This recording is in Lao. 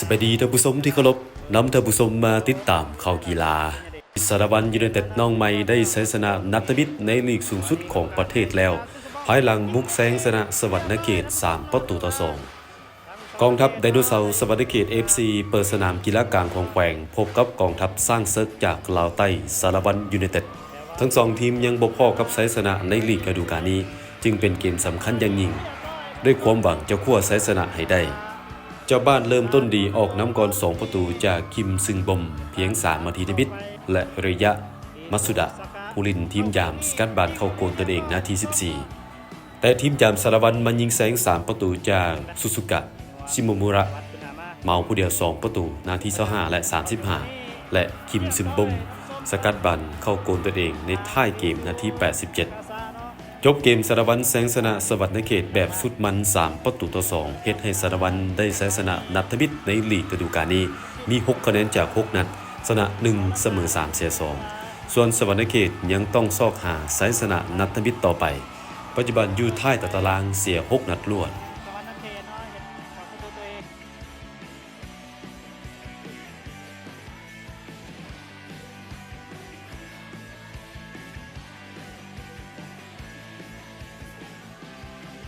ສະບາຍດີທ່ານຜູ້ຊົມທີ່ເຄົາລົບ, ນຳທ່ານຜູ້ຊົມມາຕິດຕາມຂ່າວກິລາ. ສາລະວັນຢູໄນເຕັດນ້ອງໃໝ່ໄດ້ໄຊຊະນະນັດທະມິດໃນລີກສູງສຸດຂອງປະເທດແລ້ວ, ພາຍຫຼັງບຸກແຊງຊະນະສະຫວັນນະເຂດສາມປະຕູຕໍ່ສອງ. ກອງທັບໄດໂນເສົາສະຫວັນນະເຂດ ເອຟຊີ ເປີດສະໜາມກິລາກາງຂອງແຂວງ ພົບກັບກອງທັບຊ້າງເສິກຈາກລາວໃຕ້ ສາລະວັນຢູໄນເຕັດ. ທັງສອງທີມຍັງບໍ່ພໍ້ກັບໄຊຊະນະໃນລີກລະດູການນີ້, ຈຶ່ງເປັນເກມສຳຄັນຢ່າງຍິ່ງ, ດ້ວຍຄວາມຫວັງຈະຄວ້າໄຊຊະນະໃຫ້ໄດ້. ເຈົ້າບ້ານເລີ່ມຕົ້ນດີ, ອອກນຳກ່ອນສອງປະຕູຈາກ ຄິມ ຊຶງບົມ ພຽງສາມນາທີທຳອິດ ແລະ ເຣຍະ ມັດສຸດະ ຜູ້ຫຼິ້ນທີມຢາມ ສະກັດບານເຂົ້າໂກນຕົນເອງນາທີສິບສີ່. ແຕ່ທີມຢາມສາລະວັນມາຍິງແຊງສາມປະຕູຈາກ ສຸສຸກະ ຊິໂມມຸຣະ ເໝົາຜູ້ດຽວສອງປະຕູນາທີຊາວຫ້າ ແລະ ສາມສິບຫ້າ ແລະ ຄິມ ຊຶງບົມ ສະກັດບານເຂົ້າໂກນຕົນເອງໃນທ້າຍເກມນາທີແປດສິບເຈັດ. ຈົບເກມ ສາລະວັນແຊງຊະນະສະຫວັນນະເຂດແບບສຸດມັນສາມປະຕູຕໍ່ສອງ ເຮັດໃຫ້ສາລະວັນໄດ້ໄຊຊະນະນັດທຳອິດໃນລີກລະດູການນີ້ ມີຫົກຄະແນນຈາກຫົກນັດ, ຊະນະໜຶ່ງ ສະເໝີສາມ ເສຍສອງ. ສ່ວນສະຫວັນນະເຂດຍັງຕ້ອງຊອກຫາໄຊຊະນະນັດທຳອິດຕໍ່ໄປ. ປັດຈຸບັນຢູ່ທ້າຍຕາຕະລາງ ເສຍຫົກນັດລວດ.